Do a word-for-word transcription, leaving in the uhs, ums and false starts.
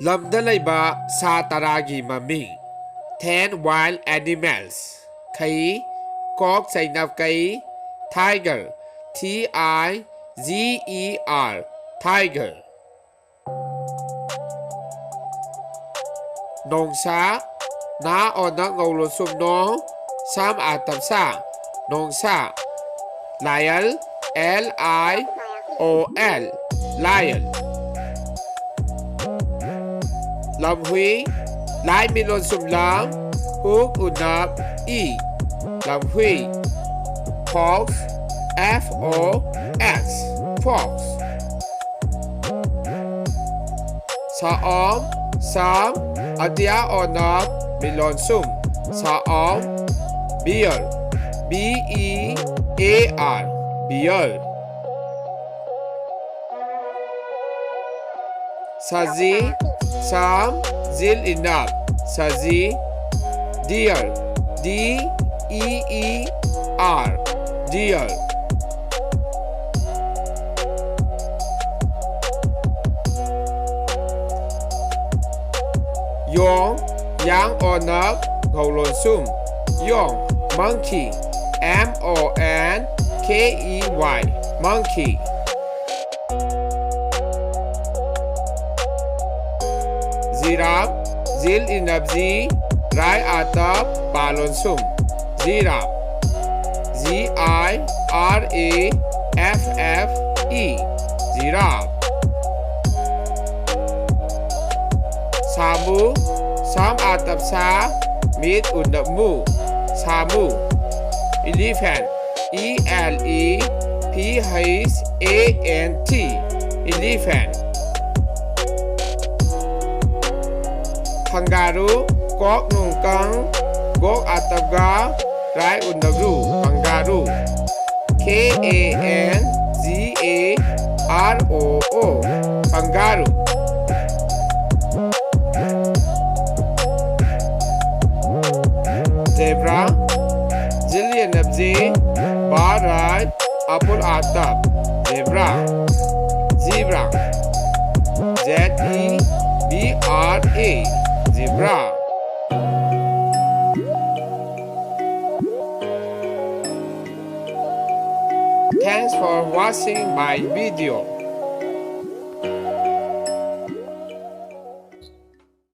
ꯂꯝꯗ ꯂꯩꯕ ꯁꯥ ꯇꯔꯥꯒꯤ ꯃꯃꯤꯡ: ten wild animals, ꯈꯩ, ꯀꯣꯛ ꯆꯩꯅꯞ ꯀꯩ, tiger, T I G E R, tiger. ꯅꯣꯡꯁꯥ, ꯅꯥ ꯑꯣꯅ ꯉꯧꯂꯣꯟꯁꯨꯝ ꯅꯣꯡ, ꯁꯥꯝ ꯑꯥꯇꯞ ꯁꯥ, ꯅꯣꯡꯁꯥ꯫ Lion, L I O N, lion. ꯂꯝꯍꯨꯏ, ꯂꯥꯏ ꯃꯤꯠꯂꯣꯟꯁꯨꯝ ꯂꯝ, ꯍꯨꯛ ꯎꯅꯞ ꯏ, ꯂꯝꯍꯨꯏ꯫ Fox, F O X, fox. ꯁꯥꯑꯣꯝ, ꯁꯥꯝ, ꯑꯇꯤꯌꯥ ꯑꯣꯅꯞ ꯃꯤꯠꯂꯣꯟꯁꯨꯝ, ꯁꯥꯑꯣꯝ꯫ Bear, B E A R, bear. ꯁꯖꯤ, ꯁꯥꯝ, ꯖꯤꯜ ꯏꯅꯞ, ꯁꯖꯤ꯫ Deer, D E E R, deer. ꯌꯣꯡ, ꯌꯥꯡ ꯑꯣꯅꯞ ꯉꯧꯂꯣꯟꯁꯨꯝ, ꯌꯣꯡ꯫ Monkey, M O N K E Y, monkey. Giraffe, ꯖꯤꯜ ꯏꯅꯞ ꯖꯤ, ꯔꯥꯏ ꯑꯥꯇꯞ ꯄꯥ ꯂꯣꯟꯁꯨꯝ, giraffe. G I R A F F E, giraffe. ꯁꯥꯃꯨ, ꯁꯥꯝ ꯑꯥꯇꯞ ꯁꯥ, ꯃꯤꯠ ꯎꯅꯞ ꯃꯨ, ꯁꯥꯃꯨ꯫ Elephant, E L E P H A N T, elephant. Kangaroo, ꯀꯣꯛ ꯅꯨꯡ ꯀꯪ, ꯒꯣꯛ ꯑꯥꯇꯞ ꯒꯥ, ꯔꯥꯏ ꯎꯅꯞ ꯔꯨ, kangaroo. K A N G A R O O, kangaroo. Zebra, jail enough J, ꯕꯥ ꯔꯥꯏ, ꯑꯥꯄꯨꯜ ꯑꯥꯇꯞ, zebra. Zebra, Z E B R A, zebra. Thanks for watching my video.